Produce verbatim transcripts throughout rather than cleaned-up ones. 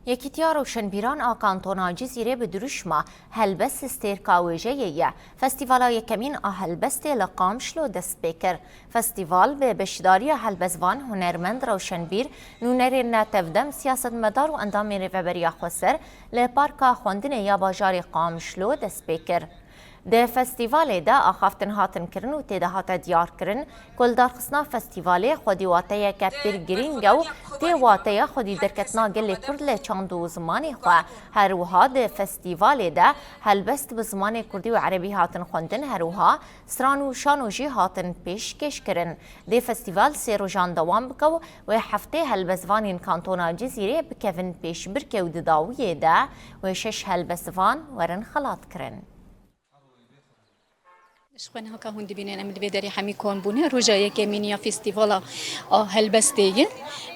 Yekîtiya Rewşenbîran a Kantona Cizîrê bi dirûşma Helbest Stêrka Wêjeyê ye. Festîvala yekemîn a helbestê li Qamişlo dest pê kir. Festîval bi beşdariya helbestvan, hunermend, rewşenbîr, nûnerên netevdem, siyasetmedar û endamên Rêveberiya Xweser li Parka Xwendinê ya bajarê Qamişlo dest pê kir. Di festîvalê de axaftin hatin kirin û tê de hate diyarkirin ku lidarxistina festîvalê xwedî wateyeke pir girîng e û tê wateya xwedî derketina gelê Kurd li çand û zimanê xwe. Her wiha di festîvalê de helbest bi zimanê Kurdî û Erebî hatin xwendin, her wiha stran û şano jî hatin pêşkêş kirin. Dê festîval sê rojan dewam bike û wê heftê helbestvanên Kantona Cizîrê bikevin pêşbirkê û di dawiyê de wê şeş helbestvan werin xelatkirin. Ji xwe niha ka hûn dibînin, em li vê derê hemî kom bûne. Roja yekemîn ya festîvala a helbestê ye.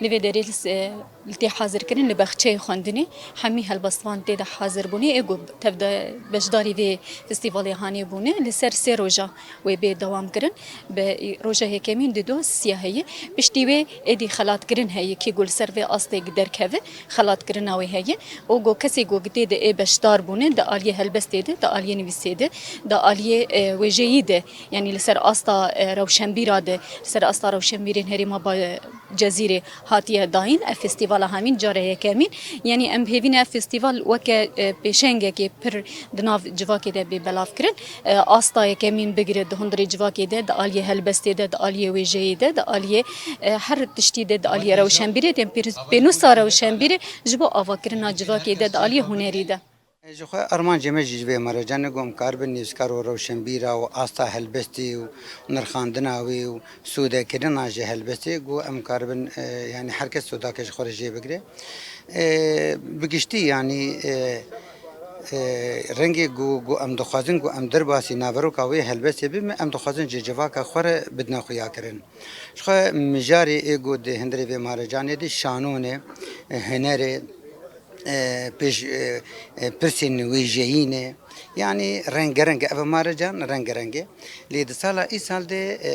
Li vê derê li se-, li tê hazirkirin li baxçeyê xwendinê. Hemî helbestvan tê de hazir bûne. Ê ku tevde beşdarî vê festîvalê hanê bûne. Li ser sê roja wê bê dewam kirin. Bi roja yekemîn di dosya heye. Piştî wê êdî xelatkirin heye. Kê ku li ser vê astê derkeve, xelatkirina wê heye. Û go kesê ku tê de ê beşdar bûne, di aliyê helbestê de, di aliyê nivîsê de, di aliyê, e, wêjeyî de, yanî li ser asta, e, rewşenbîra de, li ser asta rewşenbîrên herêma ba-, Cezîrê hatiye dayîn. Ev festîvala hemîn cara yekemîn. Yanî em hêvî ne ev festîval weke, e, pêşengekê pir di nav civakê de bê belavkirin. E, asta yekemîn bigire di hundirê civakê de, di aliyê helbestê de, di aliyê wêjeyê de, di aliyê, e, her tiştî de, di aliyê rewşenbîrê de, pênû-, pênûsa rewşenbîrê ji bo avakirina civakê de, di aliyê hunerî de. Ji xwe armancê me jî ji vê maracanê ku em karibin nivîskar û rewşenbîra û asta helbestê û nirxandina wê û sûdekirina ji helbestê ku em karibin, e, yanî her kes sûdake ji xwe re jê bigire. E, bi giştî yanî, e, e, rengê ku, ku em dixwazin ku em derbasî naveroka wê helbestê bibin, em dixwazin ji civaka xwe re bidine xuyakirin. Ji xwe mijarê ê ku di hundirê vê maracanê de şano ne, e, huner e, e, pêş, e, e, pirsên wêjeyî ne. Yanî rengereng e. Ev maracan rengereng e. Lê di sala îsal de, e,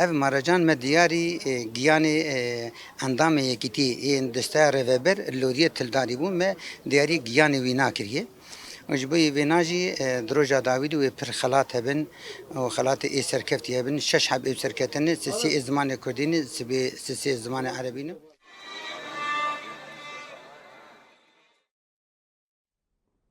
ev maracan me diyarî, e, giyanê, e, endamê yekîtî yên desteya rêveber Loriyê Tildarî bû, me diyarî giyanê wî nakiriye. Û ji bo yê vêna jî, e, di roja dawî de wê pir xelat hebin û xelatê ê serkeftî hebin. Şeş heb ê serketine, sisê ê zimanê kurdî ne, sibê sisê ê zimanê erebî ne.